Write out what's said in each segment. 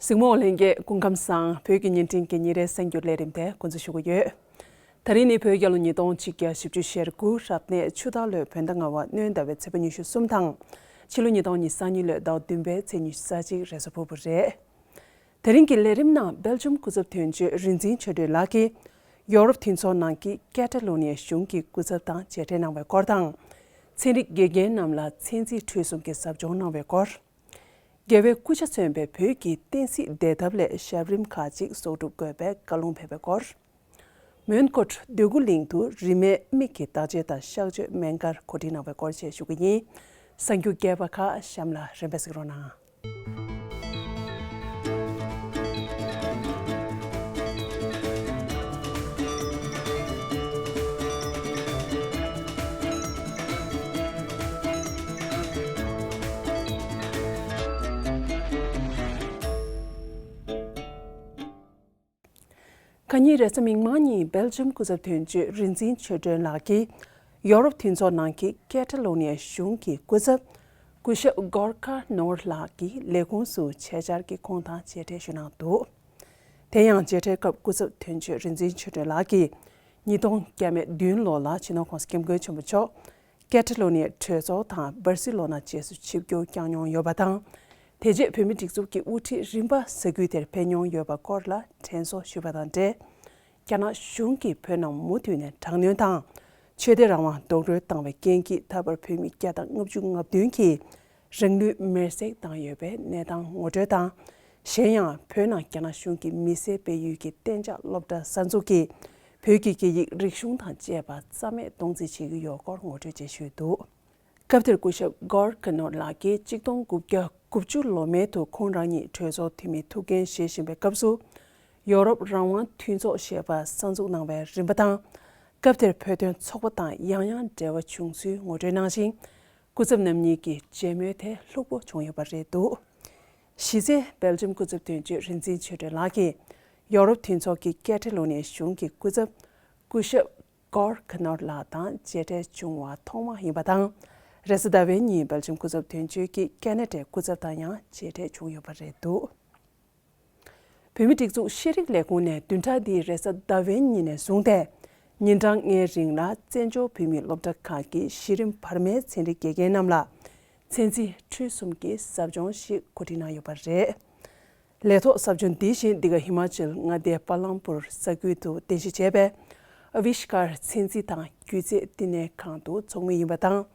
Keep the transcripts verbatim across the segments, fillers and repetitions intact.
གཟིགས་མོ་ལྷན་རྒྱས་སྐུ་ཁམས་བཟང་། བོད་ཀྱི་བརྙན་འཕྲིན་གྱི་ཉིན་རེའི་གསར་འགྱུར་ལས་རིམ་དེ་འགོ་འཛུགས་ཞུ་གི་ཡོད། ད་རིང་ནི་བོད་རྒྱལ་ལོ་ཉིས་སྟོང་ཆིག་བརྒྱ་བཞི་བཅུ་ཞེ་དགུ་རབ་གནས་ཆུ་སྟག་ལོའི་བོད་ཟླ་ལྔ་པ་སྣྲོན་ཟླ་བའི་ཚེས་པ་ཉི་ཤུ་གསུམ་དང་། ཕྱི་ལོ་ཉིས་སྟོང་ཉི་ཤུ་རྩ་གཉིས་ལོའི་ཟླ་བདུན་པའི་ཚེས་ཉི་ཤུ་རྩ་གཅིག་རེས་གཟའ་ཕུར་བུ་རེད། དེ་རིང་གི་ལས་རིམ་ནང་སྦེལ་ཇམ་སྐུ་ཚབ་དོན་གཅོད་རིག་འཛིན་ཆོས་སྒྲོན་ལགས་ཀྱིས་ཡོ་རོབ་མཐུན་ཚོགས་ནང་གི་ཀེ་ཏ་ལོ་ནི་ཡའི་གཞུང་གི་སྐུ་ཚབ་དང་མཇལ་འཕྲད་གནང་བའི་སྐོར་དང་། ཚན་རིག་དགེ་རྒན་རྣམས་ལ་ཚན་རྩིས་ཁྲོད་གསུམ་གྱི་ཟབ་སྦྱོང་གནང་བའི་སྐོར། རྒྱལ་བའི་སྐུ་ཕྱྭ་མཚོན་པའི་བོད་ཀྱི་བསྟན་སྲིད་བདེ་ཐབས་སླད་ཞབས་རིམ་ཁག་ཅིག་གསོག་སྒྲུབ་དགོས་པའི་བཀའ་ལུང་ཕེབས་པའི་སྐོར། མོན་གྷོ་འདོད་རྒུ་གླིང་དུ་རིས་མེད་མིག་གི་བརྟག་དཔྱད་དང་གཤག་བཅོས་སྨན་ཁང་གོ་སྒྲིག་གནང་བའི་སྐོར་བཅས་ཞུ་གི་ཡིན། གསར་འགྱུར་རྒྱས་པ་ཁག་གཤམ་ལ་རིམ་པས་གཟིགས་རོགས་གནང་། ཁ་ཉིན་རེས་གཟའ་མིག་དམར་ཉིན་སྦེལ་ཇམ་སྐུ་ཚབ་དོན་གཅོད་རིག་འཛིན་ཆོས་སྒྲོན་ལགས་ཀྱིས་ཡོ་རོབ་མཐུན་ཚོགས་ནང་གི་ཀེ་ཏ་ལོ་ནི་ཡའི་གཞུང་གི་སྐུ་ཚབ་སྐུ་ཞབས་གོར་ཁ་ནོར་ལགས་ཀྱི་ལས་ཁུངས་སུ་ཆེད་བཅར་གྱིས་ཁོང་དང་མཇལ་འཕྲད་ཞུས་གནང་འདུག། དེ་ཡང་མཇལ་འཕྲད་སྐབས་སྐུ་ཚབ་དོན་གཅོད་རིག་འཛིན་ཆོས་སྒྲོན་ལགས་ཀྱིས་ཉིས་སྟོང་བརྒྱ་མེད་བདུན་ལོ་ལ་སྤྱི་ནོར་༸གོང་ས་༸སྐྱབས་མགོན་ཆེན་པོ་མཆོག་ཀེ་ཏ་ལོ་ནི་ཡའི་གྲོས་ཚོགས་དང་སྦར་སི་ལོ་ན་བཅས་སུ་ཆིབས་བསྒྱུར་བསྐྱངས་མྱོང་ཡོད་པ་དང་། དེ་རྗེས་བོད་མིའི་སྒྲིག་འཛུགས་ཀྱི་དབུ་ཁྲིད་རིམ་པ་ས་ཁུལ་དེར་ཕེབས་མྱོང་ཡོད་པ་སྐོར་ལ་དྲན་གསོ་ཞུས་པ་དང་འབྲེལ། རྒྱ་ནག་གཞུང་གིས་བོད་ནང་མུ་མཐུད་ནས་དྲག་གནོན་དང་། ཆོས་དད་རང་དབང་རྡོག་རོལ་བཏང་བའི་རྐྱེན་གྱིས་ད་བར་བོད་མི་བརྒྱ་དང་ལྔ་བཅུ་ང་བདུན་གྱིས་རང་ལུས་མེར་སྲེག་བཏང་ཡོད་པའི་གནས་སྟངས་ངོ་སྤྲོད་དང་། གཞན་ཡང་བོད་ནང་རྒྱ་ནག་གཞུང་གིས་མི་སེར་སྤེལ་ཡུལ་གྱི་གཏན་འཇགས་སློབ་གྲྭ་གསར་འཛུགས་ཀྱིས་བོད་ཀྱི་སྐད་ཡིག་རིག་གཞུང་དང་བཅས་པ་རྩ་མེད་གཏོང་རྩིས་བྱེད་ཀྱི་ཡོད་སྐོར་ངོ་སྤྲོད་བཅས་ཞུས་འདུག། སྐབས་དེར་སྐུ་ཞབས་གོར་ཁ་ནོར་ལགས་ཀྱིས་གཅིག་སྟོང་དགུ་བརྒྱ་དགུ་བཅུ་ལོ་མལ་དུ་ཁོང་རང་ཉིད་གྲོས་ཚོགས་འཐུས་མི་ཐུགས་འགན་བཞེས་བཞིན་པའི་སྐབས་སུ། ཡོ་རོབ་རང་དབང་མཐུན་ཚོགས་ཞེས་པ་གསར་འཛུགས་གནང་བའི་རིམ་པ་དང་། སྐབས་དེར་བོད་དོན་ཚོགས་པ་དང་ཡང་ཡང་འབྲེལ་བ་བྱུང་ཚུལ་ངོ་སྤྲོད་གནང་ཞིང་། སྐུ་ཚབ་རྣམ་གཉིས་ཀྱི་མཇལ་མོལ་དེ་ལྷུག་པོ་བྱུང་ཡོད་པ་རེད་འདུག། གཞི་རྩའི་སྦེལ་ཇམ་སྐུ་ཚབ་དོན་གཅོད་རིག་འཛིན་ཆོས་སྒྲོན་ལགས་ཀྱིས་ཡོ་རོབ་མཐུན་ཚོགས་ཀྱི་ཀེ་ཏ་ལོ་ནི་ཡའི་གཞུང་གི་སྐུ་ཚབ་སྐུ་ཞབས་གོར་ཁ་ནོར་ལགས་དང་མཇལ་འཕྲད་བྱུང་བ་ཐོག་མ་ཡིན་པ་དང་། རེས་གཟའ་ཟླ་བའི་ཉིན་སྦེལ་ཇམ་སྐུ་ཚབ་དོན་གཅོད་ཀྱིས་ཀེ་ན་ཌའི་སྐུ་ཚབ་དང་ཡང་མཇལ་འཕྲད་བྱུང་ཡོད་པ་རེད་འདུག། བོད་མིའི་སྒྲིག་འཛུགས་ཤེས་རིག་ལས་ཁུངས་ནས་བདུན་ཕྲག་འདིའི་རེས་གཟའ་ཟླ་བའི་ཉིན་ནས་བཟུང་སྟེ། ཉིན་གྲངས་ལྔའི་རིང་ལ་བཙན་བྱོལ་བོད་མིའི་སློབ་གྲྭ་ཁག་གི་གཞི་རིམ་བར་མའི་ཚན་རིག་དགེ་རྒན་རྣམས་ལ་ཚན་རྩིས་ཁྲོད་གསུམ་གྱི་ཟབ་སྦྱོང་ཞིག་གོ་སྒྲིག་གནང་ཡོད་པ་རེད། ལས་ཐོག་ཟབ་སྦྱོང་འདི་བཞིན་འདི་ག་ཧི་མ་ཅལ་མངའ་སྡེའི་པ་ལམ་པུར་ས་ཁུལ་དུ་རྟེན་གཞི་བྱས་པའི་ཨ་བྷི་ཤ་ཀར་ཚན་རྩིས་དང་སྒྱུ་རྩལ་བསྟི་གནས་ཁང་དུ་འཚོགས་མུས་ཡིན་པ་དང་།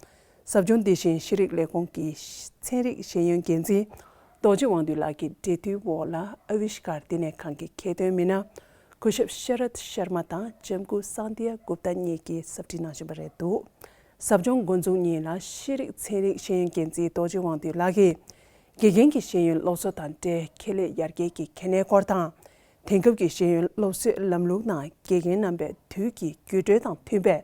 ཟབ་སྦྱོང་འདི་བཞིན་ཤེས་རིག་ལས་ཁུངས་ཀྱི་ཚན་རིག་ཤེས་ཡོན་འགན་འཛིན་རྡོ་རྗེ་དབང་འདུས་ལགས་ཀྱིས་འབྲེལ་མཐུད་འོག་ལ་ཨ་བྷི་ཤ་ཀར་བསྟི་གནས་ཁང་གི་ཁྱད་དོན་མི་སྣ་སྐུ་ཞབས་ཤ་རད་ཤར་མ་དང་ལྕམ་སྐུ་སངས་དྷི་ཡ་གུབ་ཏ་གཉིས་ཀྱིས་ཟབ་ཁྲིད་གནང་བཞིན་པ་རེད་འདུག། ཟབ་སྦྱོང་འགོ་འཛུགས་ཉིན་ལ་ཤེས་རིག་ཚན་རིག་ཤེས་ཡོན་འགན་འཛིན་རྡོ་རྗེ་དབང་འདུས་ལགས་ཀྱིས་དགེ་རྒན་གྱི་ཤེས་ཡོན་སློབ་གསོ་དང་འབྲེལ་ཁེ་ལས་ཡར་རྒྱས་ཀྱི་གལ་གནད་སྐོར་དང་། དེང་སྐབས་ཀྱི་ཤེས་ཡོན་སློབ་གསོའི་ལམ་ལུགས་ནང་དགེ་རྒན་རྣམ་པས་དུས་ཀྱི་འགྱུར་འགྲོས་དང་མཐུན་པའི་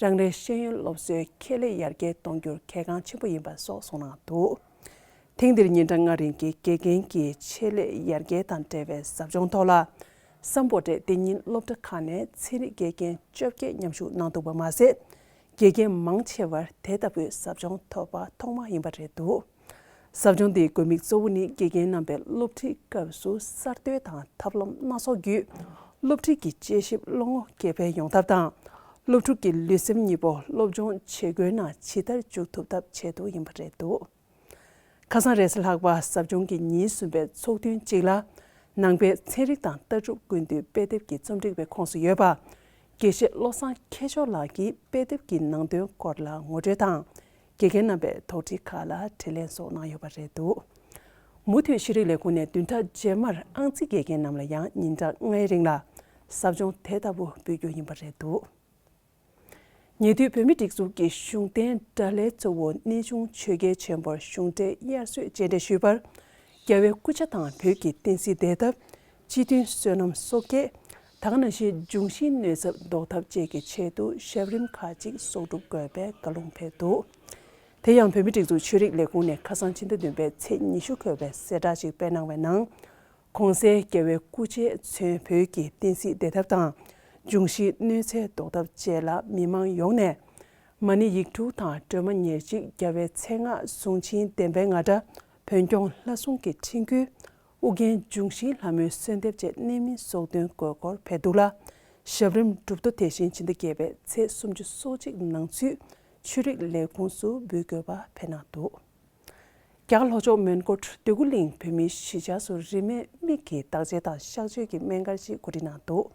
རང་རེའི་ཤེས་ཡོན་སློབ་གསོའི་ཁེ་ལས་ཡར་རྒྱས་གཏོང་རྒྱུར་གལ་འགངས་ཆེན་པོ་ཡིན་པ་སོགས་གསུངས་གནང་འདུག། ཐེངས་འདིར་ཉིན་གྲངས་ལྔ་རིང་གི་དགེ་རྒན་གྱི་ཆེད་ལས་ཡར་རྒྱས་དང་འབྲེལ་བའི་ཟབ་སྦྱོང་ཐོག་ལ། སམ་བྷོ་ཊའི་དེ་ཉིན་སློབ་གྲྭ་ཁག་ནས་ཚན་རིག་དགེ་རྒན་བཅོ་བརྒྱད་མཉམ་ཞུགས་གནང་འདུག་པ་མ་ཟད། དགེ་རྒན་མང་ཆེ་བར་དེ་ལྟ་བུའི་ཟབ་སྦྱོང་ཐོབ་པ་ཐོག་མ་ཡིན་པ་རེད་འདུག། ཟབ་སྦྱོང་འདིའི་དགོས་དམིགས་གཙོ་བོ་ནི་དགེ་རྒན་རྣམ་པས་སློབ་ཁྲིད་སྐབས་སུ་གསར་གཏོད་དང་ཐབས་ལམ་སྣ་ཚོགས་བརྒྱུད། སློབ་ཁྲིད་ཀྱི་དཔྱད་ཞིབ་བློ་ངོར་སྐྱེ་འཕེལ་ཡོང་ཐབས་དང་། སློབ་ཕྲུག་གི་ལུས་སེམས་གཉིས་པོ་སློབ་སྦྱོང་བྱེད་སྒོའི་ནང་ཇི་ལྟར་འཇུག་ཐུབ་ཐབས་ཆེད་དུ་ཡིན་པ་རེད་འདུག། ཁ་སང་རེས་གཟའ་ལྷག་པ་ཟབ་སྦྱོང་གི་ཉིན་གསུམ་པའི་ཚོགས་ཐུན་གཅིག་ལ། ནང་པའི་ཚན་རིག་དང་ལྟ་གྲུབ་ཀུན་བཏུས་དཔེ་དེབ་ཀྱི་རྩོམ་སྒྲིག་པའི་ཁོངས་སུ་ཡོད་པ། དགེ་བཤེས་བློ་བཟང་མཁས་མཆོག་ལགས་ཀྱིས་དཔེ་དེབ་ཀྱི་ནང་དོན་སྐོར་ལ་ངོ་སྤྲོད་དང་། དགེ་རྒན་རྣམ་པས་དོགས་འདྲི་ཁག་ལ་དྲིས་ལན་སོགས་གནང་ཡོད་པ་རེད་འདུག། མུ་མཐུད་ཤེས་རིག་ལས་ཁུངས་ནས་བདུན་ཕྲག་རྗེས་མར་ཨང་རྩིས་དགེ་རྒན་རྣམས་ལ་ཡང་ཉིན་གྲངས་ལྔའི་རིང་ལ་ཟབ་སྦྱོང་དེ་ལྟ་བུ་སྤེལ་རྒྱུ་ཡིན་པ་རེད་འདུག། ཉེ་དུས་བོད་མིའི་སྒྲིག་འཛུགས་ཀྱི་གཞུང་རྟེན་དགྲ་ལྷའི་གཙོ་བོ་གནས་ཆུང་ཆོས་རྒྱལ་ཆེན་པོར་གཞུང་འབྲེལ་དབྱར་གསོལ་སྤྱན་འདྲེན་ཞུས་པར། རྒྱལ་བའི་སྐུ་ཕྱྭ་དང་བོད་ཀྱི་བསྟན་སྲིད་བདེ་ཐབས། སྤྱི་མཐུན་བསོད་ནམས་གསོག་སྐྱེད། ད་ག་ནང་བཞིན་འབྱུང་བཞིའི་གནོད་ཚབས་ཟློག་ཐབས་བཅས་ཀྱི་ཆེད་དུ་ཞབས་རིམ་ཁག་ཅིག་གསོག་སྒྲུབ་དགོས་པའི་བཀའ་ལུང་ཕེབས་འདུག། དེ་ཡང་བོད་མིའི་སྒྲིག་འཛུགས་ཆོས་རིག་ལས་ཁུངས་ནས་ཁ་སང་ཕྱི་ཟླ་བདུན་པའི་ཚེས་ཉི་ཤུ་འཁོད་པའི་གསལ་བསྒྲགས་ཤིག་སྤེལ་གནང་བའི་ནང་། གོང་གསལ་རྒྱལ་བའི་སྐུ་ཕྱྭས་མཚོན་བོད་ཀྱི་བསྟན་སྲིད་བདེ་ཐབས་དང་། འབྱུང་བཞིའི་གནོད་འཚེ་ཟློག་ཐབས་བཅས་ལ་མི་མང་ཡོངས་ནས། མ་ཎི་ཡིག་དྲུག་དང་སྒྲོལ་མ་ཉེར་གཅིག་རྒྱལ་བའི་མཚན་སྔགས་གཟུངས་ཆེན་བདེན་པའི་ང་སྒྲ་བོན་སྐྱོང་ལྷ་སྲུང་གི་ཕྲེང་སྐུད། ཨུ་རྒྱན་འབྱུང་བཞིའི་ལྷ་མོའི་གསོལ་འདེབས་བཅས་གནད་སྨིན་སོགས་དོན་དགོས་སྐོར་ཕེབས་འདུག་ལ། ཞབས་རིམ་གྲུབ་ཐོབ་དེ་བཞིན་ཕྱི་ཟླ་བརྒྱད་པའི་ཚེས་སུམ་ཅུ་སོ་གཅིག་ནང་ཚུད་ཆོས་རིག་ལས་ཁུངས་སུ་འབུལ་དགོས་པ་ཕེབས་གནང་འདུག། རྒྱ་གར་ལྷོ་ཕྱོགས་མོན་གྷོ་འདོད་རྒུ་གླིང་བོད་མིའི་གཞིས་ཆགས་སུ་རིན་མེད་མིག་གི་བརྟག་དཔྱད་དང་གཤག་བཅོས་ཀྱི་སྨན་ཁང་ཞིག་གོ་སྒྲིག་གནང་འདུག།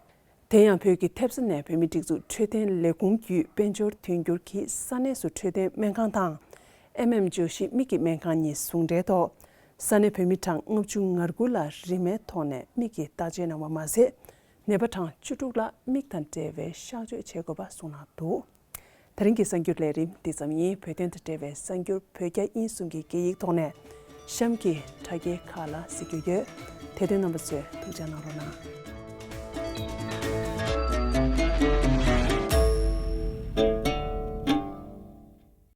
དེ་ཡང་བོད་ཀྱི་ཐེབས་རྩ་ནས་བོད་མིའི་སྒྲིག་འཛུགས་འཕྲོད་བསྟེན་ལས་ཁུངས་བརྒྱུད་དཔལ་འབྱོར་དོན་འགྱུར་གྱིས་ས་གནས་སུ་འཕྲོད་བསྟེན་སྨན་ཁང་དང་། ཨེམ་ཨེམ་ཇོ་ཤི་མིག་གི་སྨན་ཁང་གཉིས་ཟུང་འབྲེལ་ཐོག་ས་གནས་བོད་མི་གྲངས་ལྔ་བཅུ་ང་དགུ་ལ་རིན་མེད་ཐོག་ནས་མིག་གི་བརྟག་དཔྱད་གནང་བ་མ་ཟད། ནད་པ་གྲངས་བཅུ་དྲུག་ལ་མིག་དང་འབྲེལ་བའི་གཤག་བཅོས་བྱེད་དགོས་པ་གསུངས་གནང་འདུག། དེ་རིང་གི་གསར་འགྱུར་ལས་རིམ་འདི་ཙམ་ཡིན། བོད་དོན་དང་འབྲེལ་བའི་གསར་འགྱུར་བོད་རྒྱ་དབྱིན་གསུམ་གྱི་སྐད་ཡིག་ཐོག་ནས་གཤམ་གྱི་དྲ་རྒྱའི་ཁག་ལ་གཟིགས་རྒྱུ་ཡོད། དེ་དོན་རྣམ་པ་ཚོས་ཐུགས་འཇགས་གནང་རོགས་གནང་།